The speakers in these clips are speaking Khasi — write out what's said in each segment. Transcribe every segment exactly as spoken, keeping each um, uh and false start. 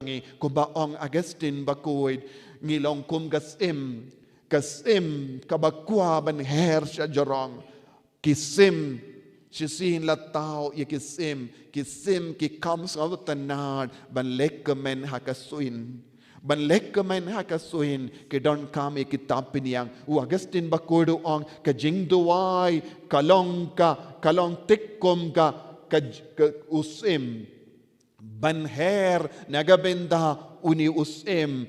ngi, kumba ong Augustine Bakhuid, ngi long kum ka syiem, ka syiem kaba kwah ban her sha jrong. Ki syiem, shisien la thaw ïa ki syiem, ki syiem ki kham sngewtynnad ban lehkmen ha ka suin. Ban lehkmen ha ka suin, ki donkam ïa ki tapynïang. U Augustine Bakhuid u ong, ka jingduwai ka long ka, ka long thik kum ka, ka, ka u syiem. Ban her na ka bynta une u syiem,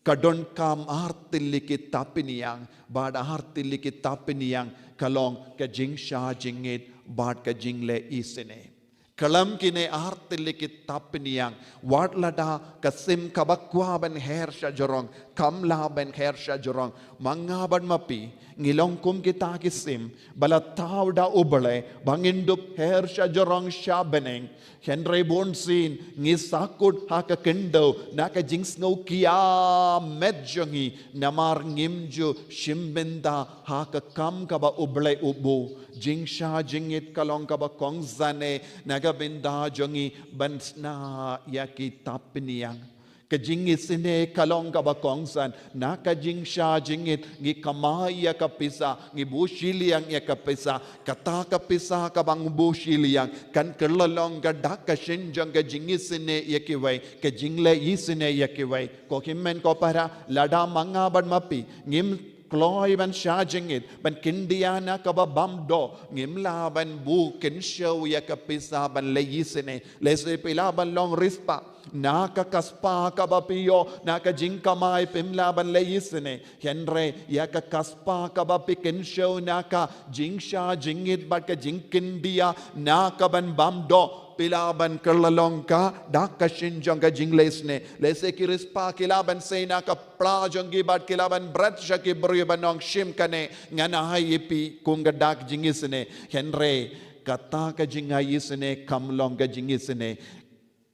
ka donkam ar tylli ki tapynïang, bad ar tylli ki tapynïang ka long ka jingshah jingit bad ka jingleh isynei. Khlem kine ar tylli ki tapynïang, wat lada ka syiem kaba kwah ban her sha jrong kam lah ban her sha jrong, ma nga bad ma phi ngi long kum kita ki syiem ba la thaw da U Blei ba ngin dup her sha jrong sha bneng. Hynrei bunsien ngi sahkut ha ka khyndew na ka jingsngewkhia met jong ngi, namar ngim ju shim bynta ha ka kam kaba U Blei u buh. Jingshah jingit ka long kaba kongsan eh na ka bynta jong ngi ban shna ïa ki tapynïang. Ka jingisynei ka long kaba kongsan, na ka jingshah jingit ngi kamai ïa ka pisa, ngi buh shiliang ïa ka pisa, kata ka pisa kaba ngi buh shiliang kan kylla long ka dak ka shin jong ka jingisynei ïa kiwei, ka jingleh isynei ïa kiwei. Ko hynmen ko para, lada ma nga bad ma phi ngim kloi ban shah jingit, ban kyndiah na kaba bam doh, ngim lah ban buh kynshew ïa ka pisa ban leh isynei. Lehse phi lah ban long riewspah, na ka ka spah kaba phi ïoh na ka jingkamai phim lah ban leh isynei. Hynrei ïa ka ka spah kaba phi kynshew na ka jingshah jingit bad ka jingkyndiah na ka ban bam doh, phi lah ban kylla long ka dak ka shin jong ka jingleh isynei. Lehse ki riewspah ki lah ban sei na ka pla jong ki bad ki lah ban bret sha ki briew ban ong, shim kane, ngan ai ïa phi kum ka dak jingisynei. Hynrei kata ka jingai isynei kam long ka jingisynei.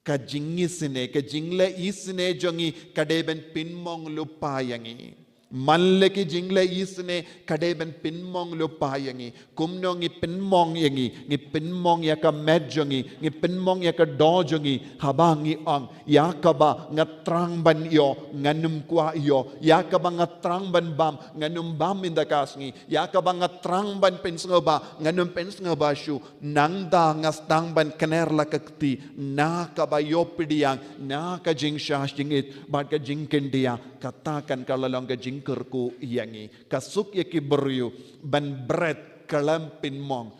Ka jingisynei, ka jingleh isynei jong ngi ka dei ban pynmong lypa ïa ngi. Man la ki jingleh isynei ka dei ban pynmong lypa ïa ngi. Kumno ngi pynmong ïa ngi? Ngi pynmong ïa ka met jong ngi, ngi pynmong ïa ka doh jong ngi haba ngi ong, ïa kaba nga thrang ban ïoh ngan ym kwah ïoh, ïa kaba nga thrang ban bam ngan ym bam ynda ka sngi, ïa kaba nga thrang ban pynsngewbha ngan ym pynsngewbha shuh. Nangta nga sdang ban kner la ka kti na kaba ïoh pdiang na ka jingshah jingit bad ka jingkyndiah. Kata kan kylla long ka jingkyrkhu ïa ngi. Ka suk ïa ki briew ban bret khlem pynmong.